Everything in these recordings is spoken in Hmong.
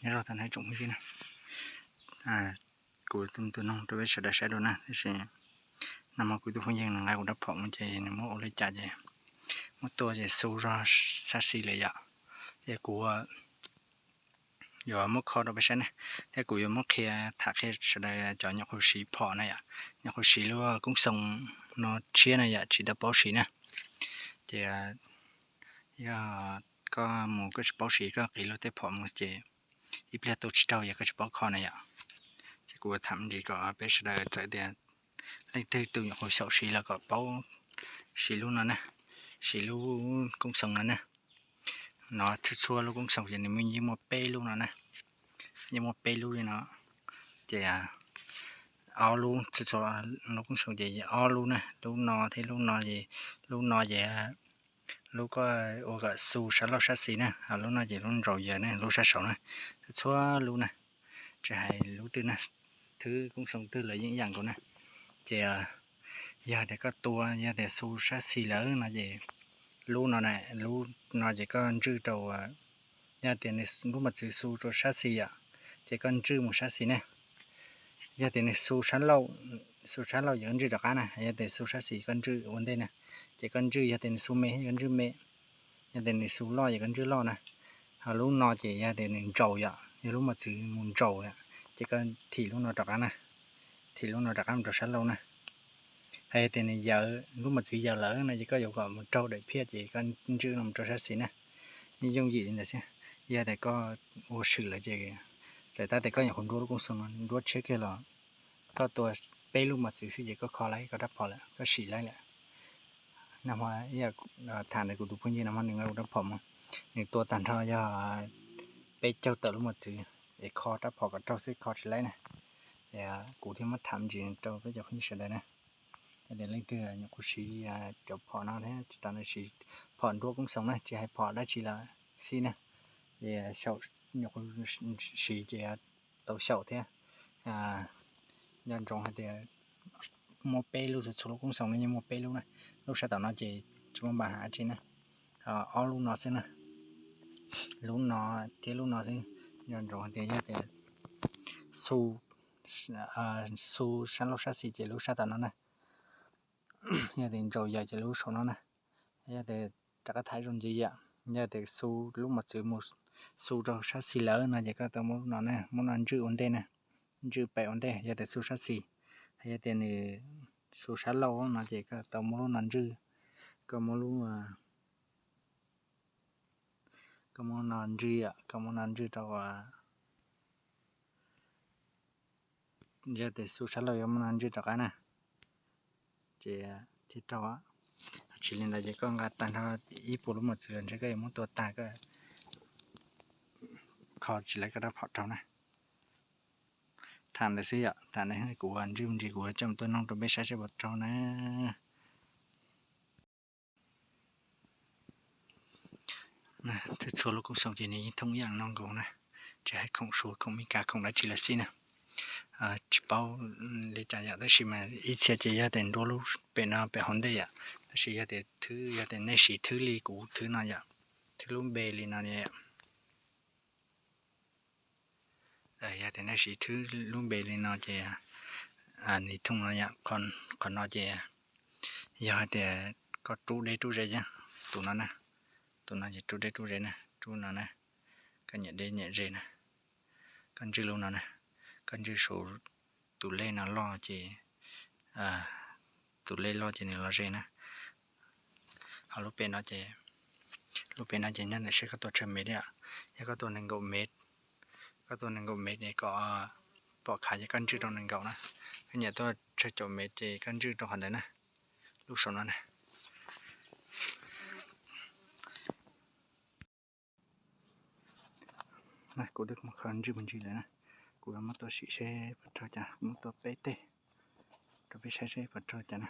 Nyob zoo tag nrho tsoom phooj ywg na, kuv tus nug rau peb sawv daws saib dua na, tab sis nag hmo kuv tus phooj ywg nws nqa kuv rab phom mus ces nws muab ua li cas ces muab tua ces xu zog sab xis lawm yom. Ces kuv yuav muab kho rau peb saib ne, thiab kuv yuav muab qhia, tham qhia sawv daws cov nyuam qhuav siv phom na yom, nyuam qhuav siv lub koob xoo no tshiab na yom, tsis tau paub siv na. Ces yog koj mus koj tsis paub siv koj qiv luag tej phom mus ces ib pliag tua tsis raug yog koj tsis paub kho na yom. Ces kuv tham me ntsis kom peb sawv daws txawm tias leej twg tus nyuam qhuav xyaum siv los kom paub siv lub no na, siv lub koob xoo no na. No txhua txhua lub koob xoo ces nws yeej muaj peb lub no na, yeej muaj peb lub li no. Ces ob lub, txhua txhua lub koob xoo ces ob lub na, lub no thiab lub no es, lub no ces lub koj ua kom xu sab laug sab xis na, ho lub no ces lub ntsaus yaws na, lub sab saud na. Txhua txhua lub na, tsis hais lub twg na, thwb koob xoo twg los yeej ib yam nkaus na. Ces yog tias koj tua yog tias xu sab xis lawm no ces lub no na, lub no ces koj ntswj rau, yog tias nws lub mos txwv xu rau sab xis yom, ces koj ntswj mus sab xis ne. Yog tias nws xu sab laug, xu sab laug ces koj ntswj rov qab na, yog tias xu sab xis koj ntswj ua ntej na. Ces koj ntswj, yog tias nws xu me koj ntswj me, yog tias nws xu loj ces koj ntswj loj na. Ho lub no ces yog tias nws ntsaus yom, yog lub mos txwv mus ntsaus yom, ces koj thim lub no rov qab na, thim lub no rov qab mus rau sab laug na. Hos yog tias nws yaws, lub mos txwv yaws lawm no ces koj yuav kom mus raug daim phiaj ces koj ntswj no mus rau sab xis na. Yeej yooj yim li ntawd xwb. Yog tias koj ua swm lawm ces txawm tab tias koj nyuam qhuav nruab lub koob xoo no nruab tshiab kiag los koj tua peb lub mos txwv xwb ces koj kho laib koj rab phom lawm, koj sim laib lawm. Nag hmo ib yam tham ntawm kuv tus phooj ywg nag hmo nws nqa kuv rab phom mus, nws tua tag nrho yog peb caug tawm lub mos txwv, es kho rab phom kom raug xwb kho tsis laib na. Es kuv thiaj muab tham me ntsis rau peb cov phooj ywg sawv daws na. Yog tias leej twg nyuam qhuav siv cov phom no thiab tsis tas nws siv phom nruab koob xoo na, tsis hais phom dab tsi los xij na, es xyaum, nyuam qhuav siv ces tau xyaum thiab. Nco ntsoov hais tias muaj peb lub, txhua txhua lub koob xoo no yeej muaj peb lub na. Lub sab tom no ces tsis muaj npa hais dab tsi na, ob lub no xwb na, lub no thiab lub no xwb. Nco ntsoov hais tias yog tias xu, xu sab laug sab xis ces lub sab tom no na, yog tias ntsaus yaws ces lub saum no na, yog tias rov qab tham zoo ntxiv yom, yog tias xu lub mos txwv mus xu rau sab xis lawm no ces koj tau muab lub no na, muab no ntswj ua ntej na, ntswj pem ua ntej yog tias xu sab xis. Hos yog tias nws xu sab laug no ces koj tau muab lub no ntswj, koj muab lub, koj muab no ntswj, koj muab no ntswj rau yog tias xu sab laug yuav muab no ntswj rov qab na, ces thiaj raug. Tsis li ntawd ces koj nqa tag nrho ib puas lub mos txwv los ntshe koj yuav muab tua tag, koj kho tsis laib koj rab phom raug na. Tham ntawd xwb yom, tham ntawd kuv ntswj me ntsis kuv coj mus tuaj noog rau peb saib seb puas raug na. Txhua txhua lub koob xoo ces nws yeej thooj ib yam no nkaus na, tsis hais khoom Suav khoom Meskas khoom dab tsi los xij na. Tsis paub li cas yom, tab sis mas ib txhia ces yog tias nruab lub pem no pem hauv ntej yom, tab sis yog tias thwb, yog tias nej siv thwb li kuv thwb no yom, thwb lub npe li no, yog tias nej siv thwb lub npe li no ces nws thooj no yom. Qhov no ces yog hais tias koj rub deb rub ze, tus no na, tus no ces rub deb rub ze na, rub no na, koj nyem deb nyem ze na, koj ntswj lub no na, koj ntswj saum tus lej no loj ces, tus lej loj ces nws los ze na. Ho lub pem no ces, lub pem no ces nyob ntawm seb koj tua tsawg mev thiab. Yog koj tua nees nkaum mev, koj tua nees nkaum mev es kom pom khav ces koj ntswj rau nees nkaum na. Koj nyem tua tsawg caum mev ces koj ntswj rau qhov ntawd na, lub saum no na. Kuv twb kho ntswj me ntsis lawm na, kuv yuav muab tua sim seb puas raug cas, muab tua peb teg rau peb saib seb puas raug cas na.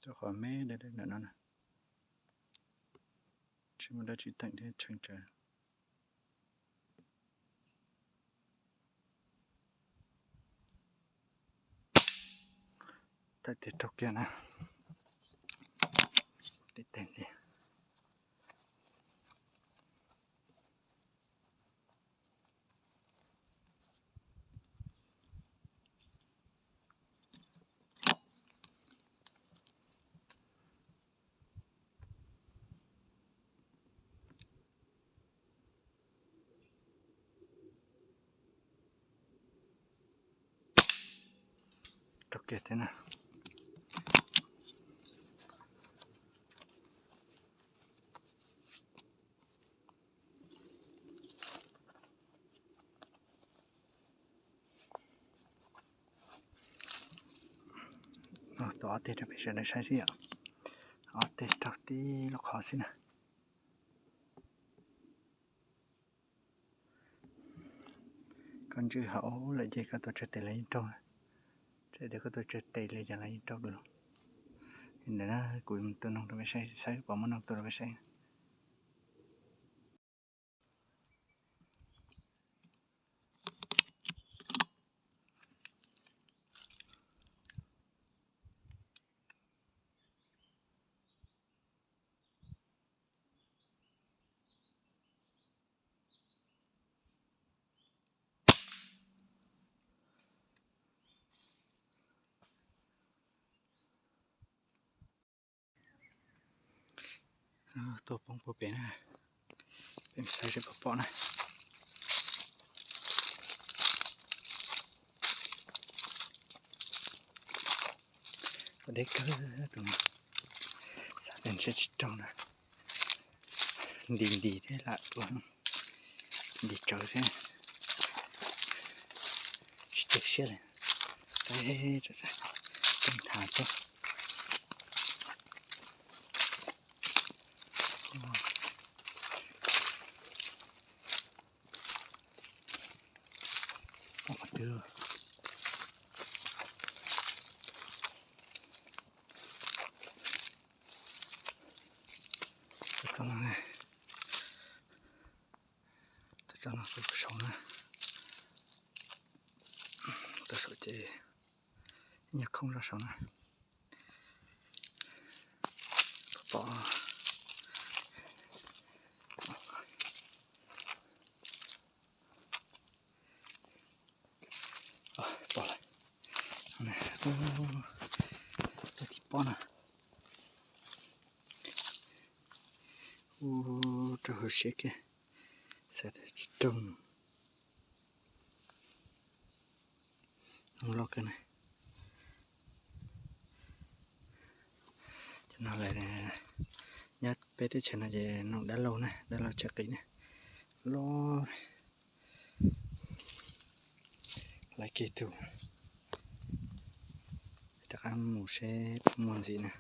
Rau qhov me dawb dawb ntawm no na, tsis muaj dab tsi teem thiab tshee tsawv. Tawm tes raug kiag na. Tib teg ntxiv. Raug kiag thiab na. Tua ob teg rau peb sawv daws saib xwb yom. Ob teg raug tib lub qhov xwb na. Koj ntswj hauv lawm ces koj tua tsawg tes los yeej raug. Txawm tias koj tua tsawg tes li cas los yeej raug dua. Li ntawd na, kuv tua noog rau peb saib, saib puas muaj noog tua rau peb saib. Tuaj poob puag pem na, peb saib seb puas pom na. Ua deb kawg tus no, xav tias ntshe tsis raug na. Nti nti thiab lam tua, nti tsawv thiab. Tsis tu siab li, tseem tham tuaj. Tus no, tus no kuj saum na, tus saum ces nyuag khoob zog saum na. Pom, pom lawm. Tus tim pob no, ub, rau hauv siab kiag, xav tias tsis raug. Loj kawg na. Cov no lawm, nyob peb teb chaws no ces noog dab laug na, dab laug tshaj qis na. Loj, lawv kiag tug, rov qab mus seb puas muaj ntxiv na.